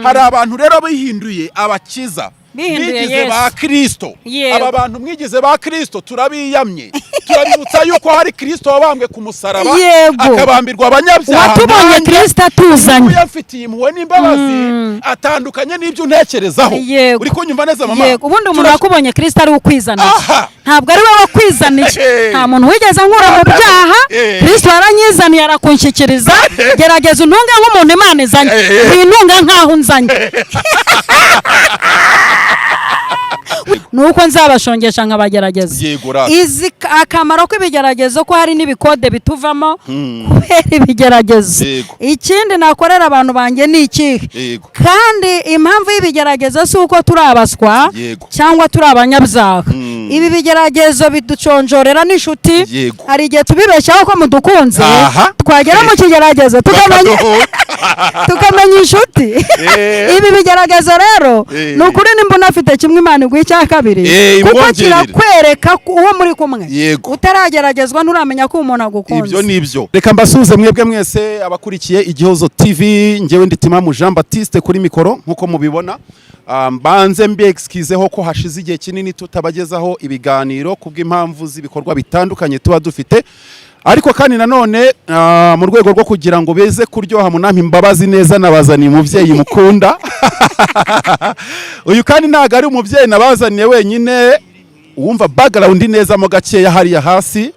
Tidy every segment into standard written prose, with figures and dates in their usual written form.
Hari abantu rero bihinduye abakiza, Bihinduye bigize Yesu. ba Kristo. Aba bantu mwigize ba Kristo, turabiyamye, turabibutsa yuko hari Kristo wabambwe ku musaraba, akabambirwa abanyabyaha. Watubonye. Nanjye Kristo atuzanye. uyu yamfitiye impuhwe n'imbabazi, atandukanye n'ibyo untekerezaho. Uri kunyumva neza, mama? Yego, ubundi umuntu wakubonye Kristo ari ukwizaniye, ntabwo ari we wakwizaniye. Nta muntu wigeze ankura mu byaha. Kristo yaranyizaniye, arakunshyikiriza. Gerageza untunge nk'umuntu Imana izanye, wintunga nk'aho unzanye. Nuko nzabashongesha nkabagerageza. Yego rata. Izi akamaro k'ibigeragezo, ko hari n'ibikode bituvamo kubera ibigeragezo. Ikindi nakorera abantu banjye ni ikihe? Kandi impamvu y'ibigeragezo si uko turi abaswa cyangwa turi abanyabyaha. Ibi bigeragezo biduconjorera n'inshuti. Hari igihe tubibeshyaho ko mudukunze, twagera mu kigeragezo tukamenya Bakaduhura. tukamenya inshuti. Ibi bigeragezo rero, ni ukuri, nimba unafite kimwe, Imana iguha icya kabiri, kuko Imwongerere. kirakwereka ko uwo muri kumwe. Utarageragezwa nturamenya ko umuntu agukunze. Ibyo ni byo. Reka mbasuhuze mwebwe mwese abakurikiye Igihozo TV. Ngewe ndi Timamu Jean Baptiste kuri mikoro nk'uko mubibona. Mbanze mbexcuseho ko hashize igihe kinini tutabagezaho ibiganiro kubw'impamvu z'ibikorwa bitandukanye tuba dufite, ariko kandi nanone mu rwego rwo kugira ngo beze kuryoha, munampa imbabazi neza, nabazaniye umubyeyi mukunda uyu. Kandi ntabwo ari umubyeyi nabazaniye wenyine. Uwumva background neza mo gakeya hariya hasi,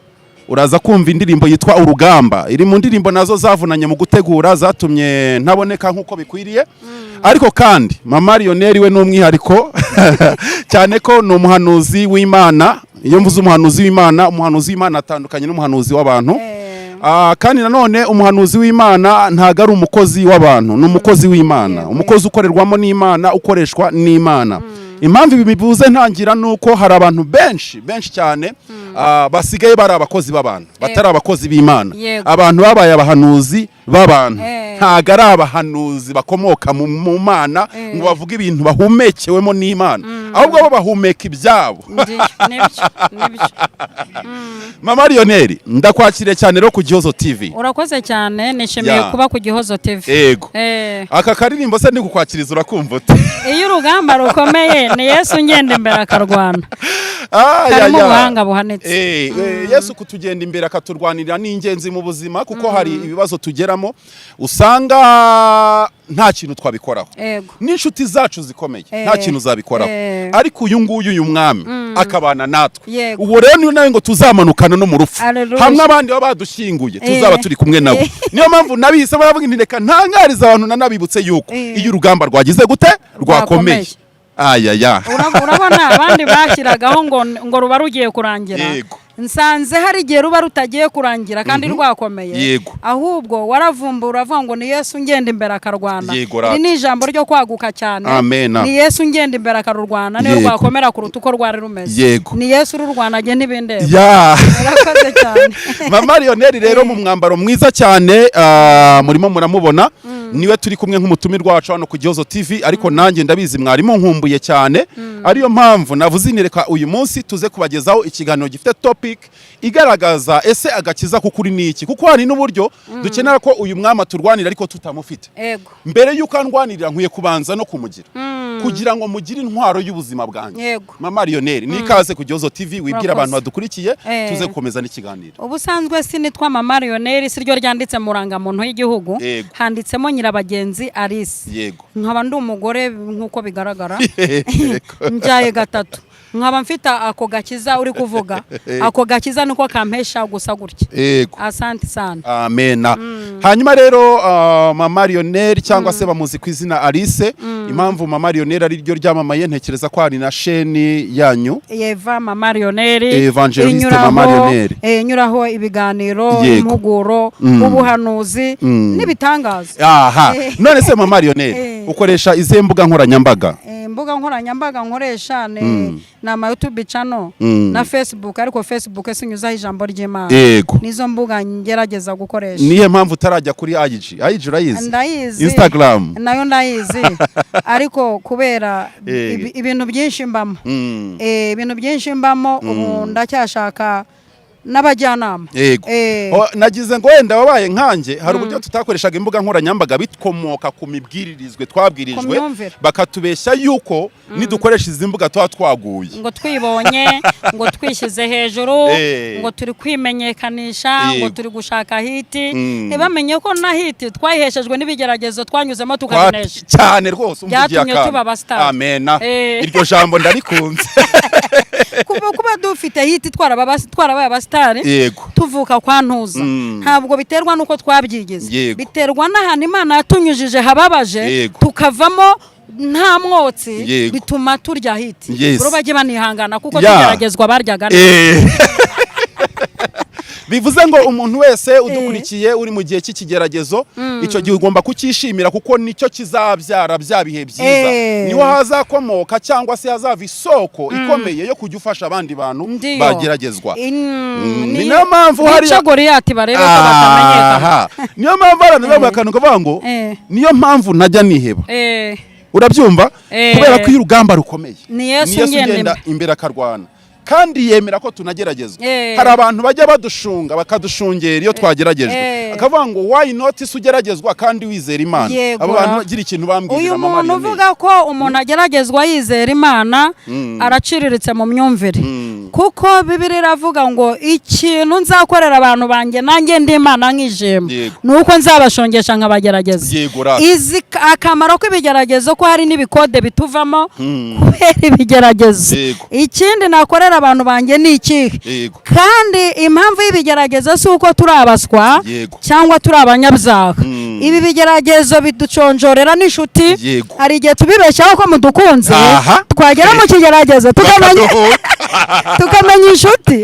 uraza kumva indirimbo yitwa Urugamba, iri mu ndirimbo nazo zavunanye mu gutegura, zatumye ntaboneka nk'uko bikwiriye. Ariko kandi mama Lionel we ni umwihariko cyane ko ni umuhanuzi w'Imana. Iyo mvuze umuhanuzi w'Imana, umuhanuzi w'Imana atandukanye n'umuhanuzi w'abantu. Kandi nanone umuhanuzi w'Imana ntabwo ari umukozi w'abantu, ni umukozi w'Imana, umukozi ukorerwamo n'Imana, ukoreshwa n'Imana. Impamvu ibi bivuze ntangira ni uko hari abantu benshi benshi cyane basigaye bari abakozi b'abantu, batari abakozi b'Imana. Abantu babaye abahanuzi b'abantu, ntabwo ari abahanuzi bakomoka mu Mana ngo bavuge ibintu bahumekewemo n'Imana, ahubwo bo bahumeka ibyabo. Nibyo, nibyo. Mama Lionel, ndakwakiriye cyane rero ku Gihozo TV. Urakoze cyane, nishimiye kuba ku Gihozo TV. Aka karirimbo se ndi kukwakiriza, urakumva ute? Iyo urugamba rukomeye, ni Yesu ungenda imbere akarwana. Karimo ubuhanga buhanitse. Yesu kutugenda imbere akaturwanirira ni ingenzi mu buzima, kuko hari ibibazo tugeramo usanga nta kintu twabikoraho, n'inshuti zacu zikomeye nta kintu zabikoraho, ariko uyu nguyu, uyu mwami akabana natwe. Uwo rero niwe nawe ngo tuzamanukana no mu rupfu, hamwe abandi baba badushyinguye, tuzaba turi kumwe nabo. Niyo mpamvu nabihise baravuga nti reka ntangarize abantu, nanabibutse yuko iyo urugamba rwagize gute, rwakomeye. Rwakomeye. Ayaya. Urabona abandi bashyiragaho ngo ruba rugiye kurangira. Nsanze hari igihe ruba rutagiye kurangira kandi rwakomeye. Ahubwo waravumbura, uravuga ngo ni Yesu ngenda imbere akarwana. Yego rata. Iri ni ijambo ryo kwaguka cyane. Amena. Ni Yesu ngenda imbere akarurwana, niyo rwakomera kuruta uko rwari rumeze. Ni Yesu ururwana, agenda ibindeba. Urakoze cyane. Mama Lionel rero mu mwambaro mwiza cyane, murimo muramubona, niwe turi kumwe nk'umutumirwa wacu hano ku Gihozo TV. Ariko nanjye ndabizi mwarimu nkumbuye cyane, ariyo mpamvu navuze inireka uyu munsi tuze kubagezaho ikiganiro gifite topic igaragaza ese agakiza k'ukuri ni iki, kuko hari n'uburyo dukenera ko uyu mwami aturwanira ariko tutamufite. Mbere y'uko andwanirira, nkwiye kubanza no kumugira, kugira ngo mugire intwaro y'ubuzima bwanjye. Mama Lionel, ni ikaze ku Gihozo TV, wibwira abantu badukurikiye, tuze gukomeza n'ikiganiro. Ubusanzwe sinitwa Mama Lionel, si ryo ryanditse mu rangamuntu y'igihugu. Handitsemo Nyirabagenzi Alice. Nkaba ndi umugore nk'uko bigaragara, mbyaye gatatu, nkaba mfite ako gakiza uri kuvuga. Ako gakiza niko kampesha gusa gutya. Asante sana. Amena. Hanyuma rero mama Lionel, cyangwa se bamuzi ku izina Alice, impamvu mama Lionel ari ryo ryamamaye, ntekereza ko hari na sheni yanyu. Yeva Mama Lionel. Evangeliste Mama Lionel. Inyuraho ibiganiro, impuguro, ubuhanuzi n'ibitangaza. Aha. None se mama Lionel, ukoresha izihe mbuga nkoranyambaga? Imbuga nkoranyambaga nkoresha ni ama YouTube channel na Facebook, ariko Facebook sinyuzaho ijambo ry'Imana. Nizo mbuga ngerageza gukoresha. Niyo mpamvu utarajya kuri IG? IG urayizi? Ndayizi. Instagram? Nayo ndayizi, ariko kubera ibintu byinshi mbamo, ibintu byinshi mbamo ubu, ndacyashaka N'abajyanama. Oh, nagize ngo wenda wabaye nkanjye, hari uburyo tutakoreshaga imbuga nkoranyambaga bikomoka ku mibwiririzwe twabwirijwe, Ku myumvire. bakatubeshya yuko nidukoresha izi mbuga tuba twaguye, ngo twibonye, ngo twishyize hejuru, ngo turi kwimenyekanisha, ngo turi gushaka hit. Ntibamenye ko na hit twayiheshejwe n'ibigeragezo twanyuzemo tukabinesha. Cyane rwose, umvugiye Byatumye akantu. tuba abastar. Amena. Iryo jambo ndarikunze. Kuba dufite hit, twarabaye abasitari, tuvuka kwa ntuza, ntabwo biterwa n'uko twabyigize, biterwa n'ahantu Imana yatunyujije hababaje, tukavamo nta mwotsi, bituma turya hit. Rero bajye banihangana kuko tugeragezwa baryaga neza. Bivuze ngo umuntu wese udukurikiye uri mu gihe cy'ikigeragezo, icyo gihe ugomba kucyishimira kuko nicyo kizabyara bya bihe byiza. Niho hazakomoka cyangwa se hazava isoko ikomeye yo kujya ufasha abandi bantu bageragezwa. Ni nayo mpamvu Bica hariya Goriyati barebe ko batamenyekana. Aha. Niyo mpamvu abantu bavuga akantu kavuga ngo niyo mpamvu ntajya niheba. Urabyumva? Kubera ko iyo urugamba rukomeye, Ni Yesu ungenda ugenda imbere. imbere akarwana, kandi yemera ko tunageragezwa. Hari abantu bajya badushunga, bakadushungera iyo twageragejwe, akavuga ngo why not se ugeragezwa kandi wizera Imana? Abo bantu bagira ikintu bambwirira, Uyu mama muntu Lionel. uvuga ko umuntu ageragezwa yizera Imana araciriritse mu myumvire, kuko Bibiri iravuga ngo ikintu nzakorera abantu banjye nanjye ndi Imana nk'ijembo ni uko nzabashongesha nkabagerageza. Yego rata. Izi akamaro k'ibigeragezo, ko hari n'ibikode bituvamo kubera ibigeragezo. Ikindi nakorera abantu banjye ni ikihe? Kandi impamvu y'ibigeragezo si uko turi abaswa cyangwa turi abanyabyaha. Ibi bigeragezo biduconjorera n'inshuti. Hari igihe tubibeshyaho ko mudukunze, twagera mu kigeragezo tukamenya tukamenya inshuti.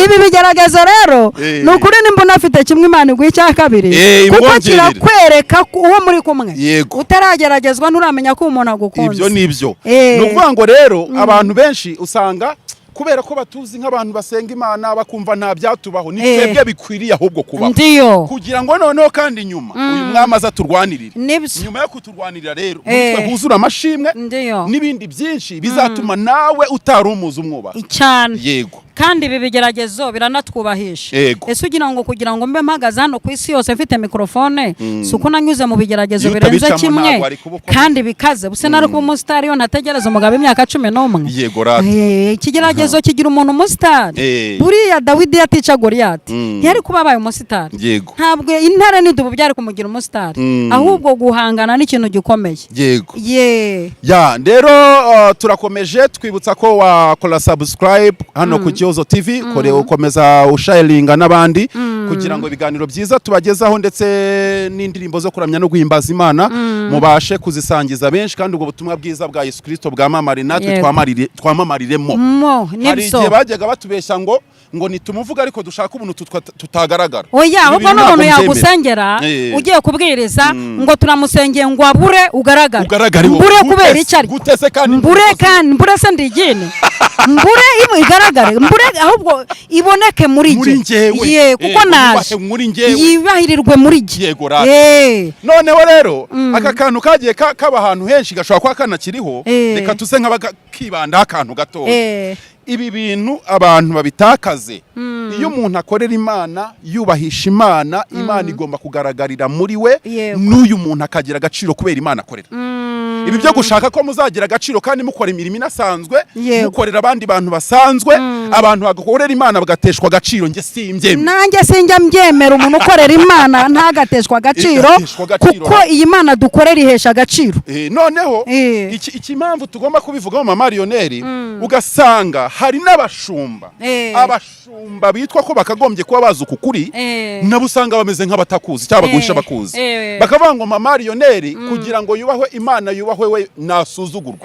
Ibi bigeragezo rero, ni ukuri, nimba unafite kimwe, Imana iguha icya kabiri, kuko Imwongerere. kirakwereka ko uwo muri kumwe. Utarageragezwa nturamenya ko umuntu agukunze. Ibyo ni byo. Ni ukuvuga ngo rero abantu benshi usanga kubera ko batuzi nk'abantu basenga Imana, bakumva nta byatubaho. Ni twebwe bikwiriye ahubwo kubaho, kugira ngo noneho kandi nyuma uyu mwami aza turwanirire. Nibyo. Nyuma yo kuturwanirira rero, muri twe huzura amashimwe n'ibindi byinshi bizatuma nawe utari umuzi umwubaha. Cyane. Kandi ibi bigeragezo biranatwubahisha. Ese ugira ngo kugira ngo mbe mpagaze hano ku isi yose mfite mikorofone, si uko nanyuze mu bigeragezo Iyo birenze utabicamo kimwe ntabwo wari kuba ukomeye. kandi bikaze? Buse nari kuba umusitari iyo ntategereza umugabo imyaka 11? Yego rata. Ikigeragezo kigira umuntu umusitari. Buriya Dawidi yatica Goriyati, ntiyari kuba abaye umusitari. Ntabwo intare n'idubu byari kumugira umusitari, ahubwo guhangana n'ikintu gikomeye. Ye. Ya, rero turakomeje twibutsa ko wakora subscribe hano ku Gihozo TV, kore ukomeza usharinga n'abandi kugira ngo ibiganiro byiza tubagezaho ndetse n'indirimbo zo kuramya no guhimbaza Imana mubashe kuzisangiza benshi, kandi ubwo butumwa bwiza bwa Yesu Kristo bwamamare natwe twamamariremo. Mo Hari nibyo. igihe bajyaga batubeshya ngo nitumuvuga ariko dushaka ubuntu tutagaragara. Oya, Ibi ahubwo bintu n'umuntu ntabwo mbyemera. yagusengera, ugiye kubwiriza ngo turamusengeye ngo abure ugaragare. Ugaragare wowe. Mbure Gute kubera se? icyo ariko? Gute se kandi? Mbure kandi mbure se ndigine mbure igaragare, mbure ahubwo iboneke muri Muri jye. njyewe. Ye, kuko naje Wubahwe muri njyewe. yibahirirwe muri jye. Yego rata. Noneho rero aka kantu kagiye kaba ahantu henshi, gashobora kuba kanakiriho. Reka tuze nk'abakibandaho akantu gatoya. Ibi bintu abantu babitakaze. Iyo umuntu akorera Imana, yubahisha Imana, Imana igomba kugaragarira muri we, n'uyu muntu akagira agaciro kubera Imana akorera. Ibi byo gushaka ko muzagira agaciro kandi mukora imirimo inasanzwe, mukorera abandi bantu basanzwe, abantu bagakorera Imana bagateshwa agaciro, njye simbyemera. Nanjye sinjya mbyemera, umuntu ukorera Imana ntagateshwa agaciro, Igateshwa agaciro. kuko iyi Mana dukorera ihesha agaciro. Noneho iki impamvu tugomba kubivugaho, mama Lionel, ugasanga hari n'abashumba, abashumba bitwa ko bakagombye kuba bazi uku kuri, nabo usanga bameze nk'abatakuzi cyangwa baguhisha bakuzi, bakavuga ngo mama Lionel kugira ngo yubahwe Imana, yubahwe we nasuzugurwa.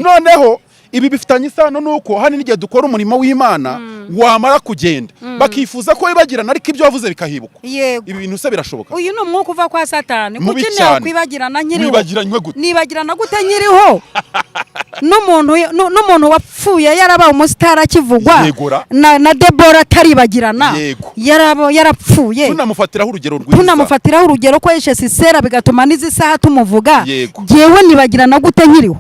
Noneho ibi bifitanye isano n'uko hari n'igihe dukora umurimo w'Imana, wamara kugenda bakifuza ko wibagirana, ariko ibyo wavuze bikahibukwa. Ibi bintu se birashoboka? Uyu ni umwuka uva kwa Satani. Mubi Kuki cyane. nakwibagirana nkiriho? Wibagiranywe gute? Nibagirana gute nkiriho? N'umuntu wapfuye yarabaye umusitari akivugwa Yegura. na Debora ataribagirana, yarapfuye. Tunamufatiraho urugero rwiza. Tunamufatiraho urugero ko yishe Sisera, bigatuma n'izi saha tumuvuga. Jyewe nibagirana gute nkiriho?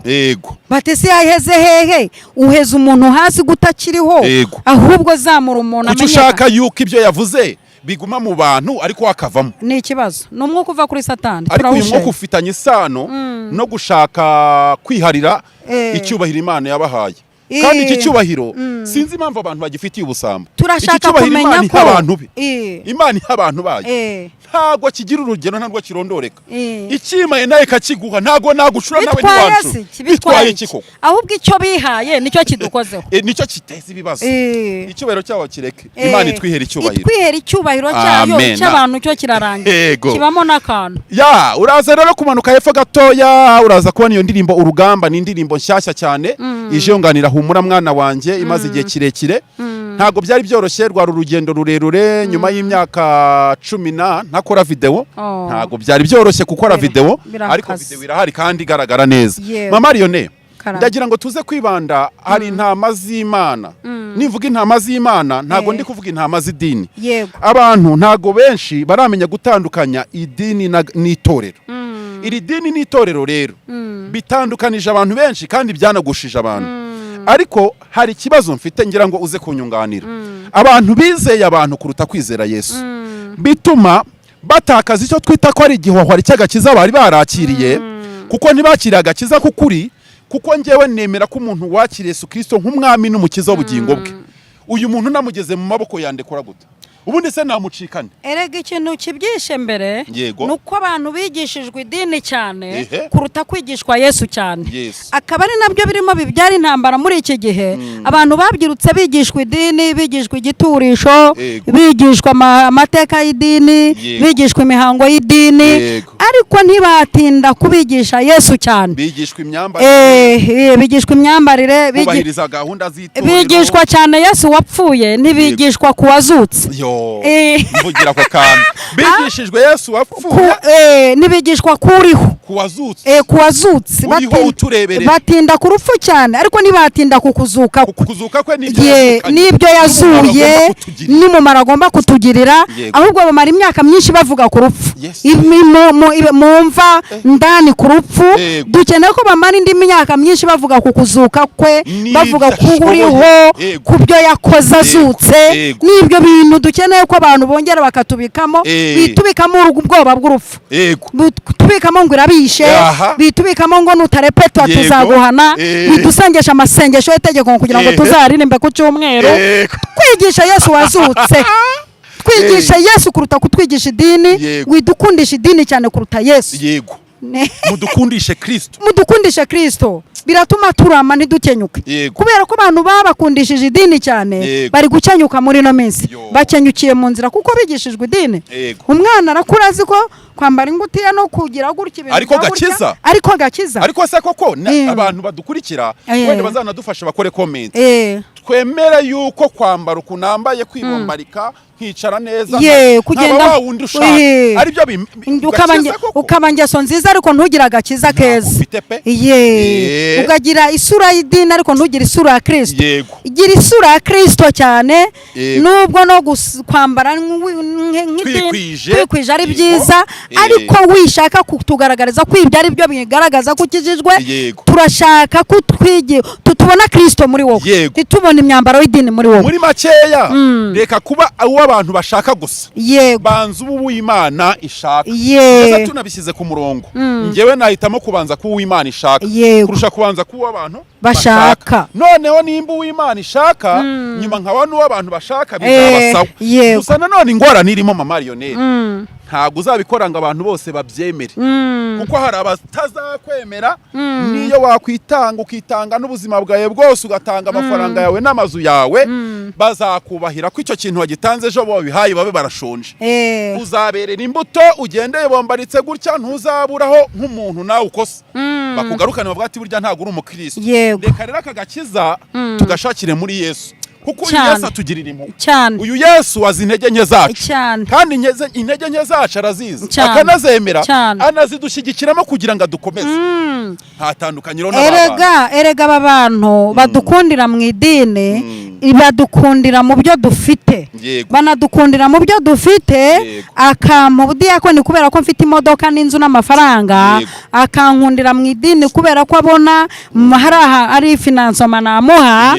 Bati: "Se yaheze hehe?" Uheza umuntu hasi gutakiriho? Ahubwo zamura umuntu Kuki amenyekane. ushaka yuko ibyo yavuze biguma mu bantu ariko wakavamo? Ni ikibazo, ni umwuka uva kuri Satani. Ariko uyu mwuka Turawushenya. ufitanye isano no gushaka kwiharira icyubahiro Imana yabahaye. Kandi iki cyubahiro, sinzi impamvu abantu bagifitiye ubusambo. Turashaka Iki cyubahiro kumenya Imana ko iha abantu be, Imana iha abantu bayo, ntabwo kigira urugero, ntabwo kirondoreka. Ikimaye nawe ikakiguha, ntabwo nagucura nawe Bitwaye ntiwancura. se iki? Bitwaye iki iki? koko? Ahubwo icyo bihaye nicyo kidukozeho. Nicyo kiteza ibibazo. Icyubahiro cyabo kireke. Imana itwihere icyubahiro. Itwihere icyubahiro cyayo. Amen. Icy'abantu cyo kirarangira, kibamo n'akantu. Ya, uraza rero kumanuka hepfo gatoya, uraza kubona iyo ndirimbo Urugamba. Ni indirimbo nshyashya cyane ije yunganira Humura Mwana Wanjye imaze igihe kirekire. Ntabwo byari byoroshye, rwari urugendo rurerure nyuma y'imyaka 10 na ntakora video. Oh. Ntabwo byari byoroshye gukora video, Birakaze. ariko video irahari kandi igaragara neza. Mama Lionel, Karame. ndagira ngo tuze kwibanda, hari intama z'Imana. Nivuga intama z'Imana, ntabwo ndi kuvuga intama z'idini. Abantu ntago benshi baramenya gutandukanya idini n'itorero. Iri dini n'itorero rero bitandukanije abantu benshi kandi byanagushije abantu. Ariko hari ikibazo mfite, ngira ngo uze kunyunganira. Abantu bizeye abantu kuruta kwizera Yesu, bituma batakaza icyo twita ko ari igihuhwari cy'agakiza bari barakiriye, kuko ntibakiriye agakiza k'ukuri. Kuko njyewe nemera ko umuntu wakiriye Yesu Kirisito nk'umwami n'umukiza w'ubugingo bwe, uyu muntu namugeze mu maboko yandekura gute? Ubundi se namucikane? Erega ikintu kibyishe mbere ni uko abantu bigishijwe idini cyane kuruta kwigishwa Yesu cyane. Akaba ari nabyo birimo bibyara intambara muri iki gihe. Abantu babyirutse bigishwa idini, bigishwa igiturisho, bigishwa amateka y'idini, bigishwa imihango y'idini, ariko ntibatinda kubigisha Yesu cyane. Bigishwa imyambarire. Bigishwa imyambarire, kubahiriza gahunda z'itorero. bigishwa cyane Yesu wapfuye, ntibigishwa ku wazutse. Yo, mvugira ako kantu: bigishijwe Yesu wapfuye, Ntibigishwa kuriho, ku wazutse. Ku wazutse. Uriho utureberera. Batinda ku rupfu cyane, ariko ntibatinda ku kuzuka Ku kwe. kuzuka kwe n'ibyo yazukanye. N'ibyo yazuye. N'umumaro agomba kutugirira. N'umumaro agomba kutugirira. Ahubwo bamara imyaka myinshi bavuga ku rupfu, mu mva ndani ku rupfu. Dukeneye ko bamara indi myaka myinshi bavuga ku kuzuka kwe, N'ibyo bavuga ku ashoboye. uriho, ku byo yakoze azutse. N'ibyo bintu dukeneye ko abantu bongera bakatubikamo, bitubikamo ubwoba bw'urupfu, tubikamo ngo irabishe, bitubikamo ngo nutarepetwa tuzaguhana, bidusengesha amasengesho y'itegeko ngo kugira ngo tuzaririmbe ku cyumweru. Twigisha Yesu wazutse, twigisha Yesu kuruta kutwigisha idini. Widukundisha idini cyane kuruta Yesu. Yego, mudukundishe Kristo. Mudukundishe Kristo, biratuma turama ntidukenyuke. Kubera ko abantu babakundishije idini cyane, bari gukenyuka muri ino minsi. Bakenyukiye mu nzira kuko bigishijwe idini. Umwana arakura azi ko kwambara ingutiya no kugira gutya ibintu Ariko bya gutya, gakiza. ariko gakiza. Ariko se koko abantu badukurikira, wenda bazanadufasha bakore comment, twemere yuko kwambara ukuntu nambaye, kwibombarika, nkicara neza, Ye, nkaba wa wundi ushaka, aribyo gakiza koko? Ukaba ingeso nziza ariko ntugire agakiza keza. Ufite pe. Ye, ukagira isura y'idini ariko ntugire isura ya Kristo. Gira isura ya Kristo cyane. Nubwo no kwambara nk'idini, Twikwije. twikwije ari byiza, ariko wishaka kutugaragariza ko ibyo ari byo bigaragaza ko ukijijwe. Turashaka ko tubona Kristo muri wowe, ntitubone imyambaro y'idini muri wowe. Muri makeya, reka kuba uwo abantu bashaka gusa, banza uba uw'Imana ishaka. Ndetse tunabishyize ku murongo, njyewe nahitamo kubanza kuba uw'Imana ishaka kurusha kubanza kuba uw'abantu bashaka. Noneho nimba uw'Imana ishaka, nyuma nkaba n'uw'abantu bashaka, bizaba sawa. Gusa nanone ingorane irimo, mama Lionel, ntabwo uzabikora ngo abantu bose babyemere, kuko hari abatazakwemera niyo wakwitanga, ukitanga n'ubuzima bwawe bwose, ugatanga amafaranga yawe n'amazu yawe. Bazakubahira ko icyo kintu wagitanze, ejo babihaye babe barashonje. Uzaberera imbuto ugendeye bombaritse gutya, ntuzaburaho nk'umuntu nawe ukosa bakugarukane bavuga ati: "Burya ntabwo uri umukristo." Reka rero aka gakiza tugashakire muri Yesu. Kuko uyu Cyane. Yesu atugirira impuhwe. Uyu Yesu azi intege nke zacu, kandi intege nke zacu arazizi, akanazemera, anazidushyigikiramo kugira ngo adukomeze. Nta tandukaniro n'aba bantu. Erega aba bantu badukundira mu idini, badukundira mu byo dufite. Banadukundira mu byo dufite. Akampa ubudiyakoni kubera ko mfite imodoka n'inzu n'amafaranga. Akankundira mu idini kubera ko abona hari aha ari financement namuha.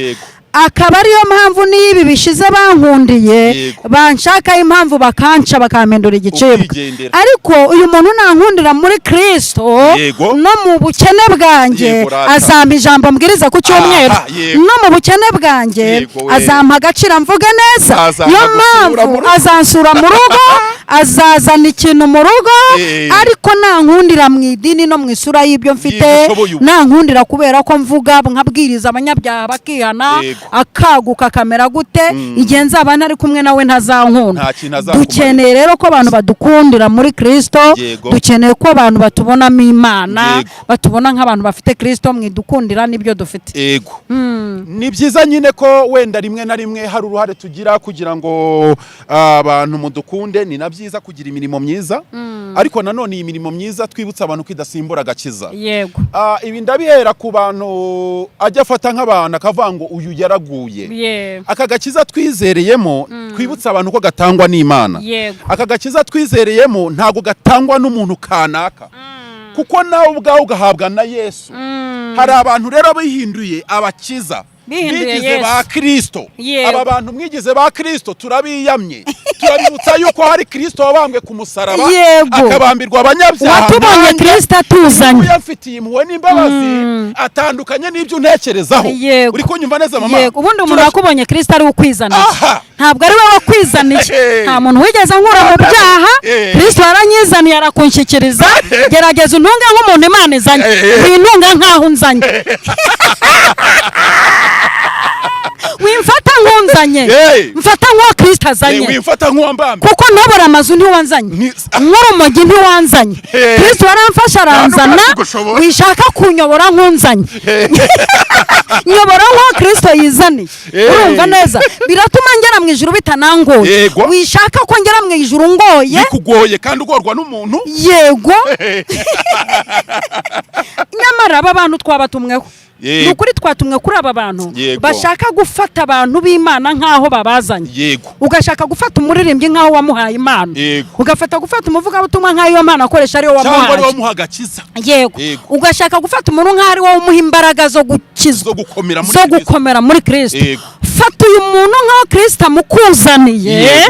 Akaba ariyo mpamvu n'iyo ibi bishize bankundiye, banshakaho impamvu, bakanca, bakampindura igicibwa. Ukigendera. Ariko uyu muntu nankundira muri Kristo, no mu bukene bwanjye, Yego, rata. azampa ijambo mbwiriza ku cyumweru. Aha, yego. No mu bukene bwanjye, Yego we. azampa agaciro mvuge neza. Azaza Niyo gusura mpamvu mu rugo. azansura mu rugo, azazana ikintu mu rugo. Ariko nankundira mu idini no mu isura y'ibyo mfite, Yego, ushoboye ubu. nankundira kubera ko mvuga nkabwiriza abanyabyaha bakihana, akaguka akamera gute, igihe nzaba ntari kumwe nawe ntazankunda. Nta kintu azakumarira. Dukeneye rero ko abantu badukundira muri Kristo. Dukeneye ko abantu batubonamo Imana, batubona nk'abantu bafite Kristo, mwidukundira n'ibyo dufite. Ego, ni byiza nyine ko wenda rimwe na rimwe hari uruhare tugira kugira ngo abantu mudukunde. Ni na byiza kugira imirimo myiza, ariko nanone iyi mirimo myiza twibutsa abantu ko idasimbura agakiza. Ibi ndabihera ku bantu ajya afata nk'abantu akavuga ngo uyu yaraguye. Aka gakiza twizereyemo, twibutsa abantu ko gatangwa n'Imana. Aka gakiza twizereyemo ntabwo gatangwa n'umuntu kanaka, kuko nawe ubwawe ugahabwa na Yesu. Hari abantu rero bihinduye abakiza, Bihinduye bigize Yesu. ba Kristo. Aba bantu mwigize ba Kristo, turabiyamye, turabibutsa yuko hari Kristo wabambwe ku musaraba, akabambirwa abanyabyaha. Watubonye Nanjye Kristo atuzanye. uyamfitiye impuhwe n'imbabazi atandukanye n'ibyo untekerezaho. Uri kunyumva neza, mama? Yego, ubundi umuntu wakubonye Kristo ari we ukwizaniye, ntabwo ari we wakwizaniye. Nta muntu wigeze ankura mu byaha. Kristo yaranyizaniye, arakunshyikiriza. Gerageza untunge nk'umuntu Imana izanye, wintunga nk'aho unzanye, wimfata nk'unzanye, mfata nk'uwo Kristo azanye. Wimfata nk'uwambambe. Kuko ntobora amazu ntiwanzanye, nk'urumogi ntiwanzanye. Kristo yaramfashe aranzana. Nta n'ubwo. Wishaka kunyobora nk'unzanye, nyobora nk'uwo Kristo yizaniye. Urumva neza, biratuma ngera mu ijuru bitanangoye. Wishaka ko ngera mu ijuru ngoye. Bikugoye kandi ugorwa n'umuntu. Yego, nyamara aba bantu twabatumweho. Ni ukuri twatumwe kuri aba bantu bashaka gufata abantu b'Imana nk'aho babazanye. Ugashaka gufata umuririmbyi nk'aho wamuhaye impano, ugafata gufata umuvugabutumwa nk'aho iyo mpano akoresha ariyo Cyangwa ari wamuhaye. wamuha agakiza. Ugashaka gufata umuntu nk'aho ari wowe umuha imbaraga zo gukizwa, zo gukomera muri zo Kristo. gukomera muri Kristo. Fata uyu muntu nk'aho Kristo amukuzaniye.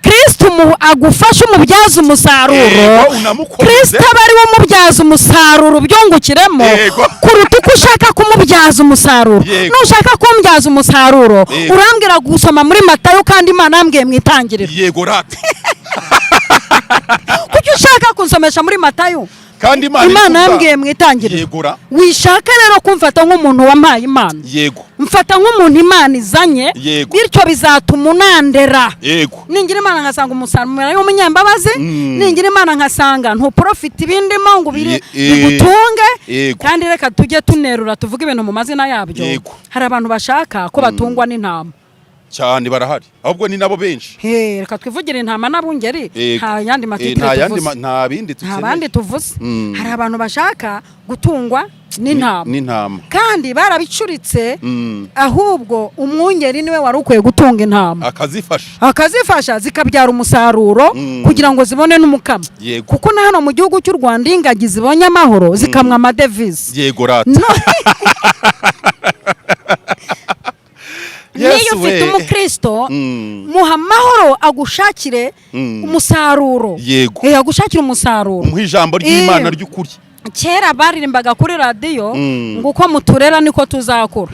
Kristo agufashe umubyaza umusaruro. Yego, unamukomeze. Kristo aba ari we umubyaza umusaruro, ubyungukiremo, kuruta uko ushaka kumubyaza umusaruro. Nushaka kumbyaza umusaruro, urambwira gusoma muri Matayo, kandi Imana yambwiye mu Itangiriro. Yego rata. Kuki ushaka kunsomesha muri Matayo, Kandi Imana Imana ikuvuga. yambwiye mu Itangiriro? Yegura. Wishaka rero kumfata nk'umuntu wampaye Imana, mfata nk'umuntu Imana izanye. Bityo bizatuma unandera. Ningira Imana nkasanga umusaruro w'umunyambabazi, ningira Imana nkasanga ntuprofite ibindimo ngo bigutunge. Kandi reka tujye tunerura tuvuge ibintu mu mazina yabyo. Hari abantu bashaka ko batungwa n'intama. Cyane, barahari, ahubwo ni nabo benshi. He, reka twivugire intama n'abungeri. Nta yandi matitire Nta yandi tuvuze. Nta bindi Nta dukeneye. bandi tuvuze. Hari abantu bashaka gutungwa n'intama, N'intama. kandi barabicuritse. Ahubwo umwungeri niwe wari ukwiye gutunga intama, Akazifasha. akazifasha zikabyara umusaruro, kugira ngo zibone n'umukamo. Kuko na hano mu gihugu cy'u Rwanda, iyo ingagi zibonye amahoro zikamwa amadevize. Yego rata. No. Niyo Yesu ufite we. umukristo, muha amahoro agushakire umusaruro. Agushakire umusaruro. Umuha ijambo ry'Imana ry'ukuri. Kera baririmbaga kuri radiyo ngo uko muturera niko tuzakura.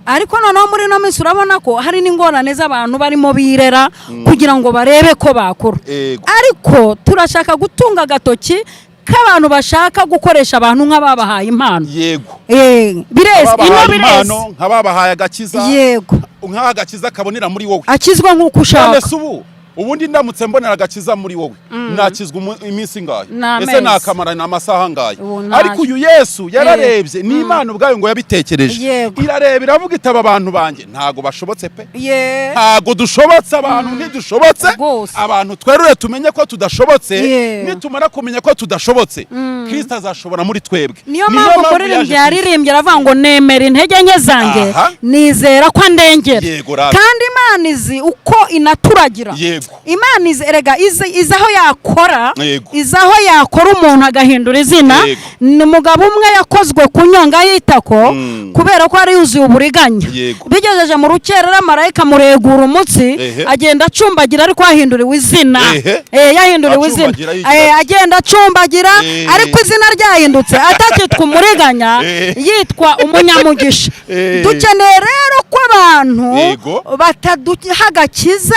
Ariko noneho muri ino minsi urabona ko hari n'ingorane z'abantu barimo birera kugira ngo barebe ko bakura. Ariko turashaka gutunga agatoki k'abantu bashaka gukoresha abantu nk'ababahaye impano. Bireze ino, Ababahaye bireze. impano, nk'ababahaye agakiza. Yego. Nk'aho agakiza kabonera muri wowe. Akizwa nk'uko None ushaka. se ubu Ubundi ndamutse mbonera agakiza muri wowe, nakizwa iminsi ingahe? Ni amezi. Ese nakamara ni amasaha angahe? Ubu ntayo. Ariko uyu Yesu yararebye, ni Imana ubwayo ngo yabitekereje, irareba iravuga itaba abantu banjye ntago bashobotse pe. Ntago dushobotse, abantu ntidushobotse. Abantu twerure tumenye ko tudashobotse. Nitumara kumenya ko tudashobotse, Kristo azashobora muri twebwe. Niyo mpamvu umuririmbyi yaje. yaririmbye aravuga ngo: "Nemera intege nke zanjye, nizera ko andengera." Yego rata. Kandi Imana izi uko inaturagira. Imana izi, erega izi aho yakora, izi aho yakora umuntu agahindura izina. Ni umugabo umwe yakozwe ku nyonga y'itako kubera ko yari yuzuye uburiganya. Bigejeje mu rukerera, marayika muregura umutsi, agenda acumbagira, ariko yahinduriwe izina. Yahinduriwe izina. Acumbagira yigira Agenda acumbagira, ariko izina ryahindutse, atakitwa umuriganya, yitwa umunyamugisha. Dukeneye rero ko abantu bataduha agakiza,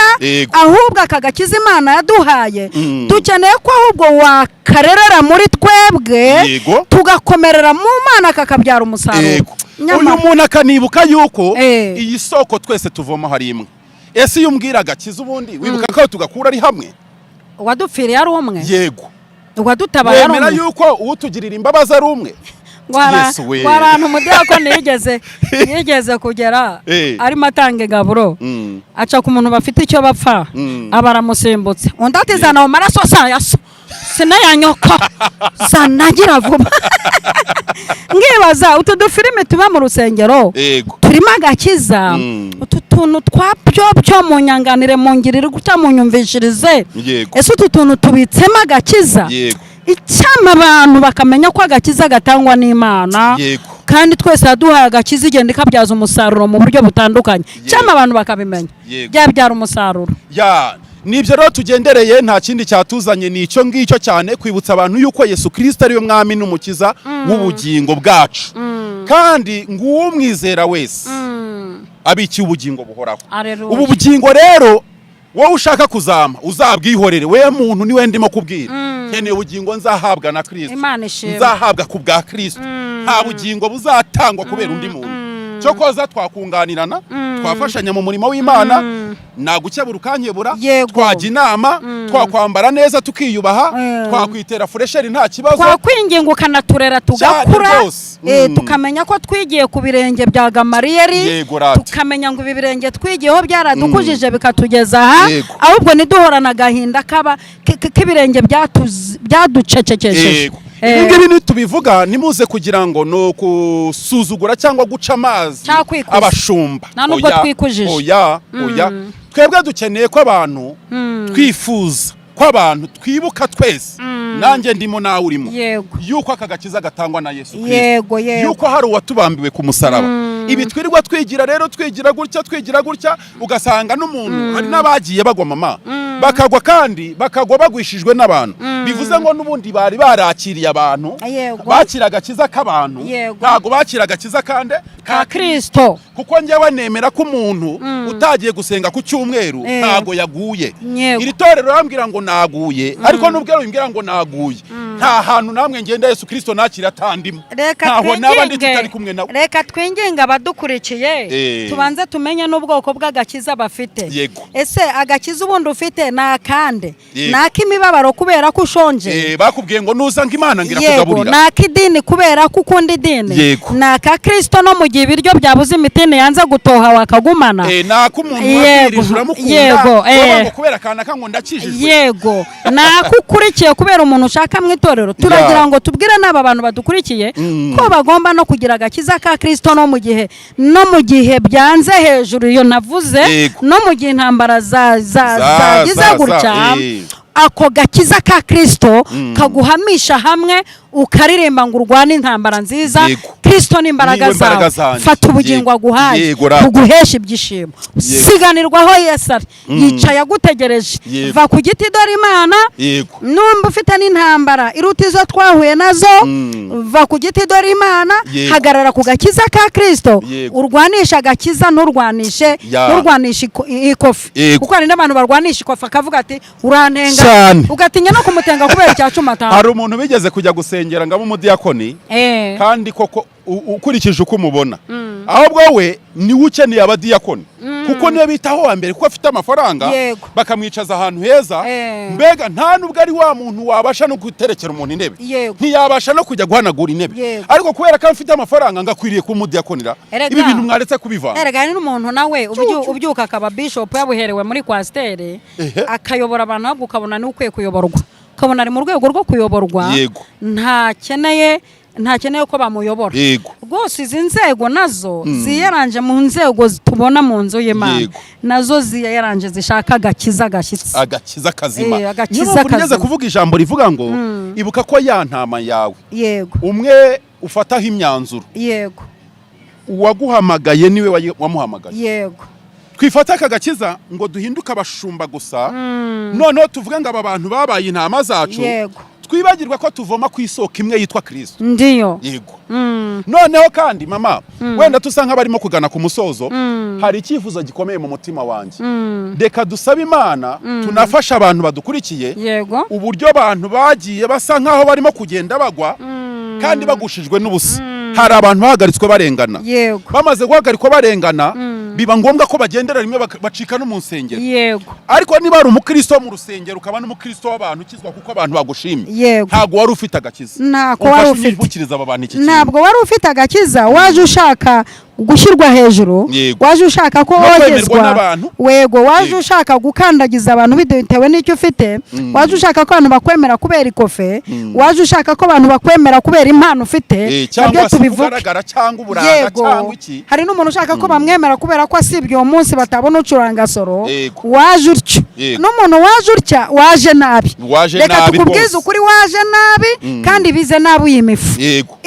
ahubwo aka gakiza Imana yaduhaye, dukeneye ko ahubwo wakarerera muri twebwe, tugakomerera mu Mana, kakabyara umusaruro. Uyu muntu akanibuka yuko iyi soko twese tuvoma hari imwe. Ese iyo umbwira agakiza, ubundi wibuka ko tugakura ari hamwe? Uwadupfiriye ari umwe. Uwadutabaye ari Wemera umwe. yuko uwutugirira imbabazi ari umwe? Ngo hari Yesu we. ngo hari ahantu umudiyakoni yigeze kugera, arimo atanga igaburo, aca ku muntu bafite icyo bapfa, aba aramusimbutse. Undi ati: "Zana ayo maraso, saya so sinayanyoko, zanagira vuba." Nkibaza, utu dufilime tuba mu rusengero turimo agakiza? Utu tuntu twa byo mu nyanganire, mu ngirire gutya, mu nyumvishirize, ese utu tuntu tubitsemo agakiza? Icyama abantu bakamenya ko agakiza gatangwa n'Imana, kandi twese yaduhaye agakiza, igenda ikabyaza umusaruro mu buryo butandukanye. Cyama abantu bakabimenya, byabyara umusaruro. Ya, nibyo rero tugendereye, nta kindi cyatuzanye, ni icyo ngicyo, cyane kwibutsa abantu yuko Yesu Kirisito ariwe mwami n'umukiza w'ubugingo bwacu, kandi ngo uwumwizera wese abikiye ubugingo buhoraho. Aleluya. Ubu bugingo rero, wowe ushaka kuzama uzabwihorere. We muntu, niwe ndimo kubwira, nkeneye ubugingo nzahabwa na Kirisito, Imana ishimwe. nzahabwa ku bwa Kirisito. Nta bugingo buzatangwa kubera undi muntu. Cyokoza twakunganirana, twafashanya mu murimo w'Imana, nagukebura ukankebura, twajya inama, twakwambara neza tukiyubaha, twakwitera fraîcheur, nta kibazo. Twakwinginga ukanaturera tugakura, Cyane rwose. Tukamenya ko twigiye ku birenge bya Gamariyeri, Yego rata. tukamenya ngo ibi birenge twigiyeho byaradukujije bikatugeza aha. Ahubwo ntiduhorane agahinda kaba k'ibirenge byaducecekesheje. Ibi ngibi nitubivuga, ntimuze kugira ngo ni ukusuzugura cyangwa guca amazi Cyangwa kwikuza. abashumba. Nta nubwo Oya, twikujije. oya, oya, twebwe dukeneye ko abantu, twifuza ko abantu twibuka twese, nanjye ndimo nawe urimo, yuko aka gakiza gatangwa na Yesu Kristo, yego yego yuko hari uwatubambiwe ku musaraba. Ibi twirirwa twigira rero, twigira gutya, twigira gutya, ugasanga n'umuntu, hari n'abagiye bagwa mama, bakagwa, kandi bakagwa bagwishijwe n'abantu, bivuze ngo n'ubundi bari barakiriye abantu, bakira agakiza k'abantu, ntabwo bakira agakiza kande? Ka Kristo. Kuko njyewe nemera ko umuntu utagiye gusenga ku cyumweru ntago yaguye. Iri torero rambwira ngo naguye, ariko nubwo rimbwira ngo naguye, nta hantu namwe ngenda Yesu Kristo nakira atandimo. Reka Ntaho naba ndi twinginge, tutari kumwe nawe. reka twinginge abadukurikiye, tubanze tumenye n'ubwoko bw'agakiza bafite. Ese agakiza ubundi ufite ni akande? Ni ak'imibabaro kubera ko ushonje? Bakubwiye ngo nuza ngo Imana ngira kugaburira. Ni ak'idini kubera ko ukunda idini? Ni aka Kristo no mu gihe ibiryo byabuze, imitini yanze gutoha, wakagumana? Nako umuntu wabwirije uramukunda, wowe ngo kubera kanaka ngo ndakijijwe. Yego, ni ako ukurikiye kubera umuntu ushaka mu itorero. Turagira ngo tubwire n'aba bantu badukurikiye ko bagomba no kugira agakiza ka Kristo no mu gihe byanze hejuru iyo navuze, no mu gihe intambara zagize gutya, ako gakiza ka Kristo kaguhamisha hamwe, ukaririmba ngo urwane intambara nziza. Kristo ni imbaraga Niwe imbaraga zawe. zanjye. Fata ubugingo aguhaye, Rata. buguhesha ibyishimo. Siganirwaho Yesu ari, yicaye agutegereje. Va ku giti, dore Imana. Numba ufite n'intambara iruta izo twahuye nazo, va ku giti, dore Imana. Hagarara ku gakiza ka Kristo, urwanishe agakiza, nturwanishe nturwanishe ikofi, kuko hari n'abantu barwanisha ikofi, akavuga ati: "Urantenga." Ugatinya no kumutenga kubera icya 50. Hari umuntu bigeze kujya gusengera ngo abe umudiyakoni, kandi koko ukurikije uko umubona, ahubwo we niwe ukeneye abadiyakoni. Kuko niyo bitaho wa mbere, kuko afite amafaranga, bakamwicaza ahantu heza. Mbega nta nubwo ari wa muntu wabasha no guterekera umuntu intebe, ntiyabasha no kujya guhanagura intebe, ariko kubera ko afite amafaranga ngo akwiriye kuba umudiyakonira. Ibi bintu mwaretse kubivanga. Erega hari n'umuntu nawe ubyuka akaba bishop, yabuherewe muri kwasiteri, akayobora abantu, ahubwo ukabona niwe ukwiye kuyoborwa, ukabona ari mu rwego rwo kuyoborwa. Ntakeneye ko bamuyobora. Rwose izi nzego nazo ziyaranje mu nzego tubona mu nzu y'Imana, nazo ziyaranje zishaka agakiza gashyitse. Agakiza kazima. Agakiza Niyo mpamvu nigeze kazima. kuvuga ijambo rivuga ngo ibuka ko ya ntama yawe umwe ufataho imyanzuro, uwaguhamagaye niwe wamuhamagaye. Twifate aka gakiza ngo duhinduke abashumba gusa, noneho tuvuge ngo aba bantu babaye intama zacu, twibagirwa ko tuvoma ku isoko imwe yitwa Kirisito. Ndiyo. Yego. Noneho kandi mama, wenda tusa nk'abarimo kugana ku musozo, hari icyifuzo gikomeye mu mutima wanjye. Reka dusabe Imana, tunafashe abantu badukurikiye, uburyo abantu bagiye basa nk'aho barimo kugenda bagwa kandi bagushijwe n'ubusa. Hari abantu bahagaritswe barengana. Bamaze guhagarikwa barengana, biba ngombwa ko bagendera rimwe, bacika no mu nsengero. Ariko niba ari umukristo wo mu rusengero, ukaba n'umukristo w'abantu ukizwa kuko abantu bagushimye, ntabwo wari ufite agakiza. Ntako wari Umfashe ufite. unyibukirize aba bantu iki kintu. Ntabwo wari ufite agakiza. Waje ushaka gushyirwa hejuru, waje ushaka ko No kwemerwa wogezwa n'abantu. Wego, waje ushaka gukandagiza abantu bitewe n'icyo ufite, waje ushaka ko abantu bakwemera kubera ikofe, waje ushaka ko abantu bakwemera kubera impano ufite. Cyangwa Nabyo se tubivuge. kugaragara cyangwa uburanga cyangwa iki. Hari n'umuntu ushaka ko bamwemera kubera ko asibye uwo munsi batabona ucuranga solo. Waje utyo. N'umuntu waje utya, waje nabi. Waje Reka nabi tukubwize rwose. ukuri, waje nabi kandi bize nabi uyi mifu.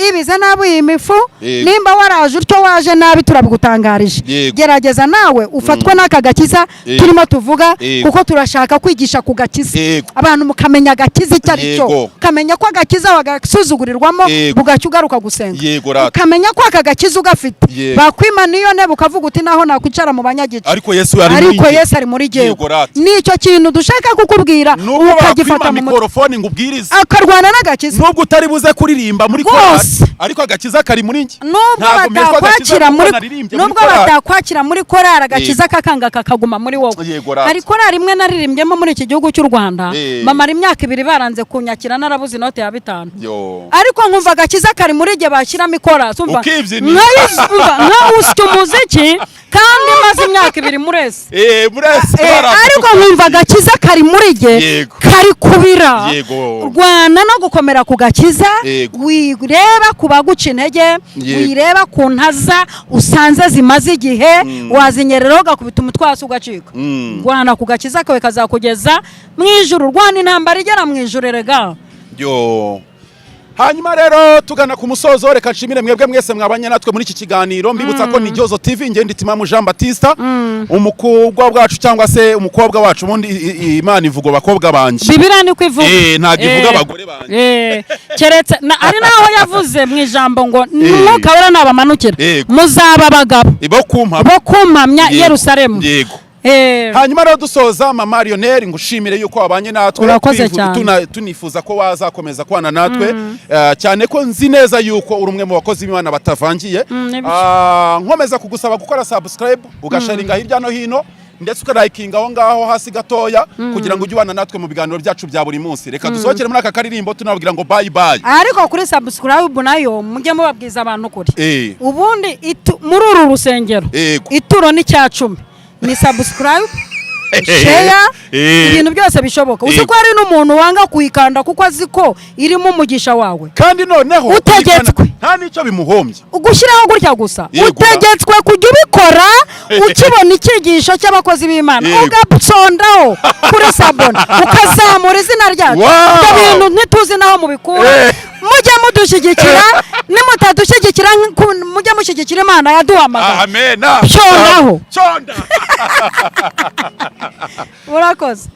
Ibize nabi uyi mifu. Nimba waraje utyo, waje nabi, turabigutangarije. Gerageza nawe ufatwe n'aka gakiza turimo tuvuga, kuko turashaka kwigisha ku gakiza, abantu mukamenya agakiza icyo ari cyo, ukamenya ko agakiza wagasuzugurirwamo, bugacya ugaruka gusenga, Yego rata. ukamenya ko aka gakiza ugafite, bakwima n'iyo ntebe ukavuga uti naho nakwicara mu banyagice, Ariko Yesu ari muri ariko njye. Yesu ari muri jyewe. Yego rata. Nicyo kintu dushaka kukubwira, Nubwo ukagifata bakwima mu mutwe, mikorofone ngo ubwirize, akarwana n'agakiza. Nubwo utari buze kuririmba muri Rwose. korali, ariko agakiza kari muri njye. Nubwo Ntabwo mpeshwa agakiza batakwakira kuko muri naririmbye muri nubwo korali. batakwakira muri korali, agakiza kakanga kakaguma muri wowe. Yego rata. Hari korali imwe nariririmbyemo muri iki gihugu cy'u Rwanda, bamara imyaka 2 baranze kunyakira, narabuze inote ya 5, Yo. ariko nkumva agakiza kari muri jye. Bashyiramo ikorasi, umva, Ukibyinira. Nkawusya umuziki kandi maze imyaka 2 muri ese. Muri ese baranze Ariko nkumva agakiza kari muri jye, kari kubira. Rwana no gukomera ku gakiza. Wireba ku baguca intege, wireba ku ntaza usanze zimaze igihe, wazinyereraho ugakubita umutwe hasi ugacika. Rwana ku gakiza kawe, kazakugeza mu ijuru. Rwana intambara igera mu ijuru erega. Yo. Hanyuma rero tugana ku musozo, reka nshimire mwebwe mwese mwabanye natwe muri iki kiganiro. Mbibutsa ko ni Gihozo TV, ngende Timamu Jean Baptiste, umukobwa wacu cyangwa se umukobwa wacu. Ubundi Imana ivuga abakobwa banjye. Bibiliya niko ivuga. Ntabwo ivuga abagore banjye. Keretse ari naho yavuze mu ijambo ngo Mwuka Wera nabamanukira, muzaba abagabo Ibo kumpa bo kumpamya i Yerusalemu. Hanyuma rero dusoza, mama Lionel, ngushimire yuko wabanye natwe. Urakoze cyane. Tunifuza ko wazakomeza kubana natwe, cyane ko nzi neza yuko uri umwe mu bakozi b'Imana batavangiye. Nibyo. Nkomeza kugusaba gukora subscribe, ugasharinga hirya no hino, ndetse ukarayikinga aho ngaho hasi gatoya, kugira ngo ujye ubana natwe mu biganiro byacu bya buri munsi. Reka dusohokere muri aka karirimbo tunababwira ngo bye bye. Ariko kuri subscribe nayo mujye mubabwiza abantu kuri ubundi muri uru rusengero, ituro ni cya 10, ni subscribe, share, ibintu byose bishoboka. Uzi ko hari n'umuntu wanga kuyikanda kuko azi ko irimo umugisha wawe? Kandi noneho Utegetswe. nta n'icyo bimuhombye. Ugushyiraho gutya gusa. Utegetswe kujya ubikora ukibona icyigisho cy'abakozi b'Imana, ugasondaho kuri s'abonner, ukazamura izina ryacu. Ibyo bintu ntituzi naho mubikura. Mujye mudushyigikira. Nimutadushyigikira, mujye mushyigikira Imana yaduhamagara. Amena. Cyondaho. Cyonda. Murakoze.